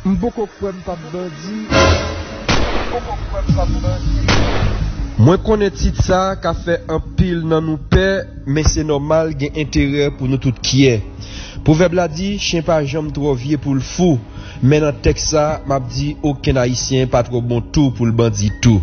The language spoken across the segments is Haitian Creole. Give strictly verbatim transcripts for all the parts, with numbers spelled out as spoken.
M poko kwè m p ap bandi. Mwen konnen tit sa a ka fè anpil nan nou pè, men se nòmal, gen enterè pou nou tout kyè. Pwovèb la di, chen pa janm twò vye pou l fou, men nan tèks sa, m ap di, okenn Ayisyen pa twò bon tou pou l bandi tou.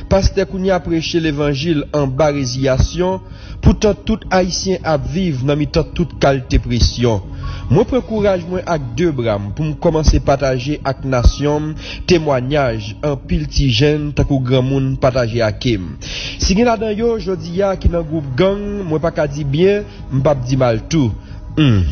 Pastè Kounya preche levanjil anba reziyasyon, poutan tout Ayisyen ap viv nan mitan tout kalte presyon. Mwen pran kouraj mwen ak de bra m pou m kòmanse pataje ak nasyon m temwanyaj anpil ti jèn tankou granmoun pataje ake m. Si gen ladan yo jodi a ki nan gwoup gang, mwen pa ka di byen, m p ap di mal tou. Hmm.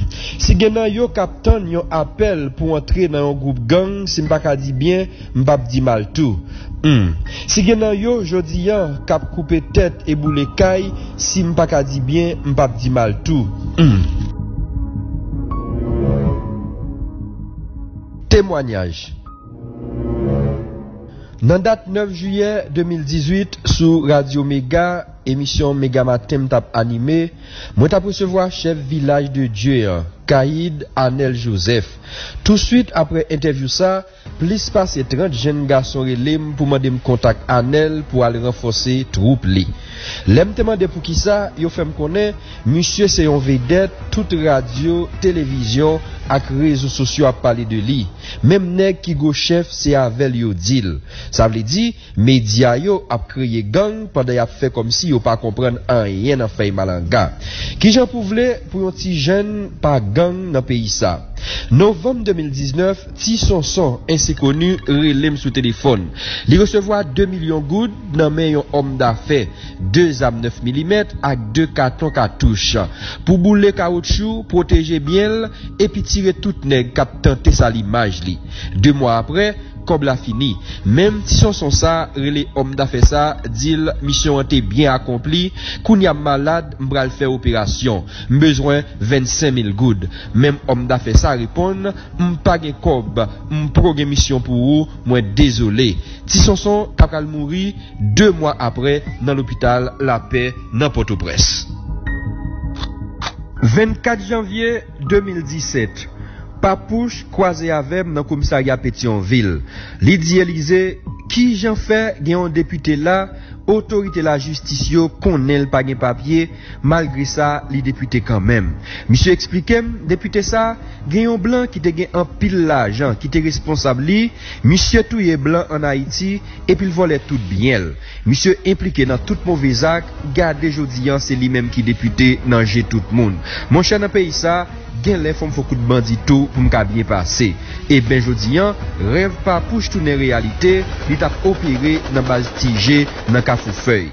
Si gen nan yo k ap tann yon apèl pou antre nan yon gwoup gang, si m pa ka di byen, m p ap di mal tou. Hmm. Si gen nan yo jodi a k ap koupe tèt e boule kay, si m pa ka di byen, m p ap di mal tou. Hmm. Temwanyaj. Nan dat nèf jiyè de mil dizuit, sou Radyo Mega, emisyon Mega Maten m t ap anime, mwen t ap resevwa chèf Vilaj de Dye an, Kayid Anèl Jozèf. Touswit apre entèvyou sa, plis pase trant jèn gason rele m pou mande m kontak Anèl pou al ranfòse twoup li. Lè m te mande poukisa, yo fè m konnen misye se yon vedèt, tout radyo, televizyon ak rezo sosyo ap pale de li. Menm nèg ki gwo chèf, se avè l yo di l. Sa vle di, medya yo ap kreye gang pandan y ap fè kòmsi yo pa konprann anyen nan fèy malanga. Kijan pou vle pou yon ti jèn pa gang nan peyi sa? Novanm de mil diznèf, Ti Sonson, ensekoni, rele m sou telefòn. Li resevwa de milyon goud nan men yon òm dafè, de zam nèf milimèt ak de katon katouch pou boule kawotchou, pwoteje byen l, epi tire tout nèg k ap tante sal imaj li. De mwa apre, kòb la fini. Menm Ti Sonson sa rele òm dafè sa, di l misyon an te byen akonpli, kounye a m malad, m pral fè operasyon. M bezwen vennsenk mil goud. Menm òm dafè sa reponn, m pa gen kòb, m poko gen misyon pou ou, mwen dezole. Ti Sonson ta pral mouri de mwa apre nan lopital Lapè nan Pòtoprens. Vennkat janvye de mil disèt, Papouch kwaze avè m nan komisarya Petyonvil. Li di Elize, kijan fè gen yon depite la, otorite lajistis yo konnen l pa gen papye, malgre sa, li depite kanmenm. Misye eksplike m, depite sa, gen yon blan ki te gen anpil lajan, ki te responsab li, misye touye blan ann Ayiti, epi l vòlè tout byen l. Misye enplike nan tout move zak, gade jodi an se li menm ki depite nan je tout moun. Monchè, nan peyi sa, genlè fò m fè kout bandi tou pou m ka byen pase. Eben jodi an, rèv Papouch tounen reyalite, li t ap opere nan baz Ti Je nan Kafou Fèy.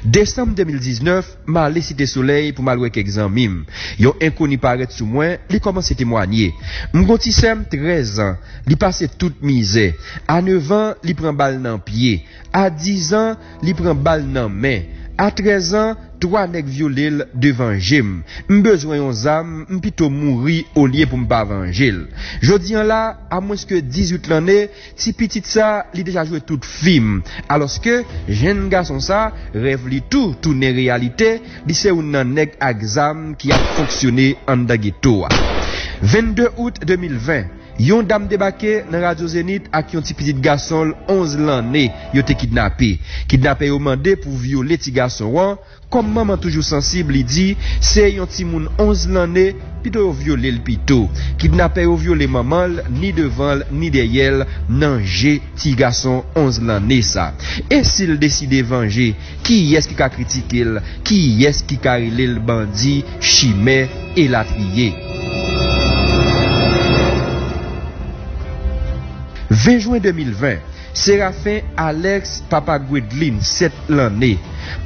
Desanm de mil diznèf, m ale Site Solèy pou m al wè kèk zanmi m. Yon enkoni parèt sou mwen, li kòmanse temwanye. M gon ti sè m trèz an, li pase tout mizè. A nèf an, li pran bal nan pye. A diz an, li pran bal nan men. A trèz an, twa nèg vyole l devan je m. M bezwen yon zam, m pito mouri olye pou m pa vanje l. Jodi an la, a mwens ke dizuit lanne, ti pitit sa, li deja jwe tout fim. Alòske, jenn gason sa, rèv li tou tounen reyalite, li se youn nan nèg ak zam ki ap fonksyone anndan geto a. Vennde out de mil ven, yon dam debake nan Radyo Zenith ak yon ti pitit gason l onz lanne yo te kidnape. Kidnapè yo mande pou vyole ti gason an. Kòm manman toujou sansib, li di, se yon timoun onz lanne, pito yo vyole l pito. Kidnapè yo vyole manman l, ni devan l, ni dèyè l, nan je ti gason onz lanne sa. E si l deside vanje, kiyès ki ka kritike l? Kiyès ki ka rele l bandi, chimè, elatriye? Ven jen de mil ven, Serafen Alex, papa Gwedlin, sèt lanne.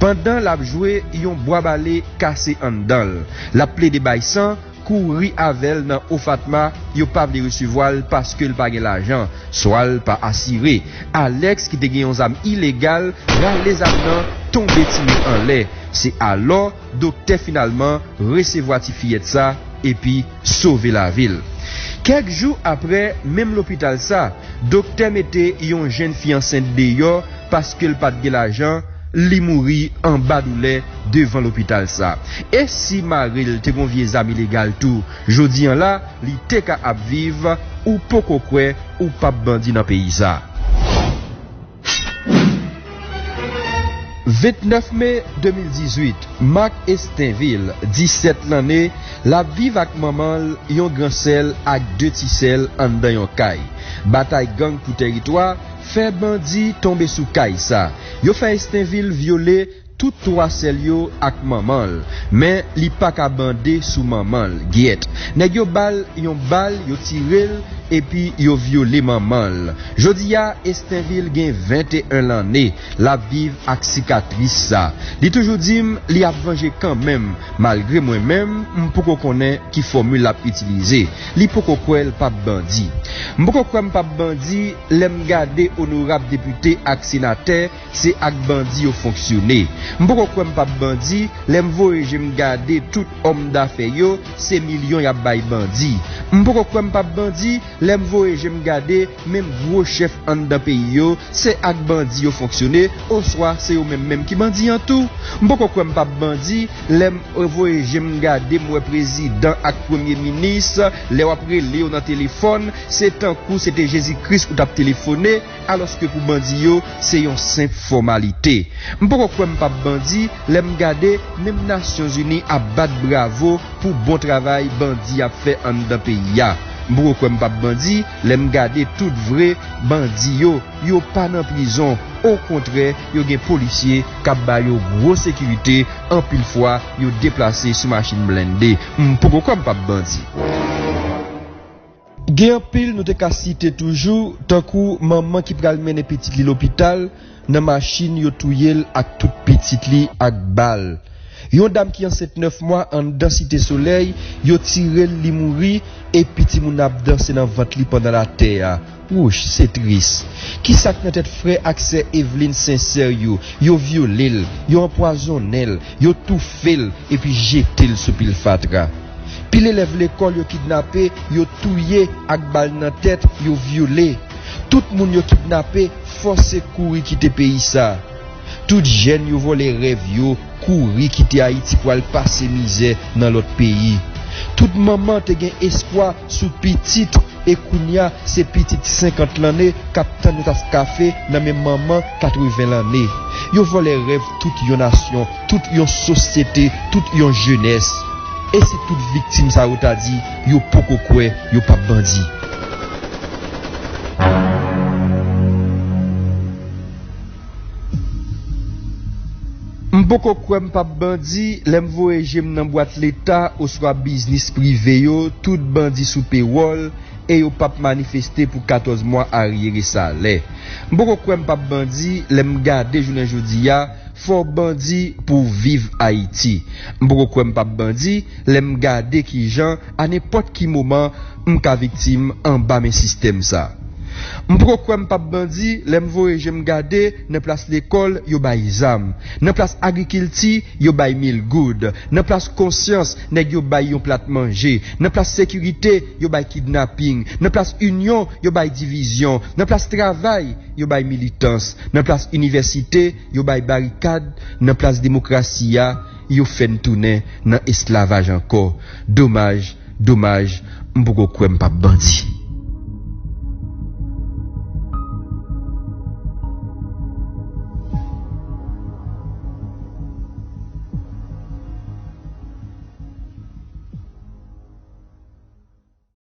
Pandan l ap jwe, yon bwa bale kase anndan l. L ap plede bay san, kouri avè l nan Ofatma, yo pa vle resevwa l paske l pa gen lajan, swa l pa asire. Alex, ki te gen yon zam ilegal, rale zam nan, tonbe ti men anlè. Se alò, doktè finalman resevwa ti fiyèt sa epi sove lavi l. Kèk jou apre, menm lopital sa, doktè mete yon jenn fi ansent deyò paske l pa t gen lajan, li mouri anba doulè devan lopital sa. E si mari l te gon vye zam ilegal tou, jodi an la, li te ka ap viv Ou poko kwè ou p ap bandi nan peyi sa. Vennèf me de mil dizuit, Marc Estinvil, disèt lanne, l ap viv ak manman l, yon gran sè l ak de ti sè l anndan yon kay. Batay gang pou tèritwa fè bandi tonbe sou kay sa. Yo fè Estinvil vyole tout twa sè l yo ak manman l, men li pa ka bande sou manman l. Gyèt, nèg yo ba l yon bal, yo tire l, epi yo vyole manman l. Jodi a, Estinvil gen venteyen lanne, l ap viv ak sikatris sa. Li toujou di m li ap vanje kanmenm, malgre mwen menm, m poko konnen ki fòmil l ap itilize. Li poko kwè l p ap bandi. M poko kwè m p ap bandi lè m gade onorab depite ak senatè, se ak bandi yo fonksyone. M poko kwè m p ap bandi lè m voye je m gade tout òm dafè yo, se milyon y ap bay bandi. M poko kwè m p ap bandi lè m voye je m gade menm gwo chèf anndan peyi yo, se ak bandi yo fonksyone, oswa se yo menm menm ki bandi an tou. M poko kwè m p ap bandi lè m voye je m gade m wè prezidan ak premye minis, lè w ap rele yo nan telefòn, se tankou se te Jezi Kris ou t ap telefone, alòske pou bandi yo, se yon senp fòmalite. M poko kwè m p ap bandi lè m gade menm Nasyonzini ap bat bravo pou bon travay bandi ap fè anndan peyi a. M poko kwè m p ap bandi lè m gade tout vre bandi yo, yo pa nan prizon. Okontrè, yo gen polisye k ap ba yo gwo sekirite, anpil fwa, yo deplase sou machin blende. M poko kwè m p ap bandi. Gen anpil nou te ka site toujou, tankou manman ki pral mennen pitit li lopital nan machin, yo touye l ak tout pitit li ak bal. Yon dam ki ansent nèf mwa anndan Site Solèy, yo tire l, li mouri, epi timoun nan ap danse nan vant li pandan l atè a. Wouch, se tris. Kisa k nan tèt frè ak sè Eveline Sincère yo? Yo vyole l, yo anpwazonnen l, yo toufe l, epi jete l sou pil fatra. Pil elèv lekòl yo kidnape, yo touye ak bal nan tèt, yo vyole. Tout moun yo kidnape, fòse kouri kite peyi sa. Tout jèn yo vòlè rèv yo, kouri kite Ayiti pou al pase mizè nan lòt peyi. Tout manman te gen espwa sou pitit, e kounye a se pitit senkant lanne k ap tann yon tas kafe nan men manman katreven lanne. Yo vòlè rèv tout yon nasyon, tout yon sosyete, tout yon jenès. E si tout viktim sa yo ta di yo poko kwè yo p ap bandi? M poko kwè m p ap bandi lè m voye je m nan bwat leta oswa biznis prive yo, tout bandi sou pewòl, e yo p ap manifeste pou katòz mwa aryere salè. M poko kwè m p ap bandi lè m gade jounen jodi a, fò w bandi pou w viv Ayiti. M poko kwè m p ap bandi lè m gade kijan, a nenpòt ki moman, m ka viktim anba men sistèm sa. M poko kwè m p ap bandi lè m voye je m gade, nan plas lekòl, yo bay zam. Nan plas agrikilti, yo bay mil goud. Nan plas konsyans, nèg yo bay yon plat manje. Nan plas sekirite, yo bay kidnaping. Nan plas inyon, yo bay divizyon. Nan plas travay, yo bay militans. Nan plas inivèsite, yo bay barikad. Nan plas demokrasi a, yo fè n tounen nan esklavaj ankò. Domaj, domaj, m poko kwè m p ap bandi.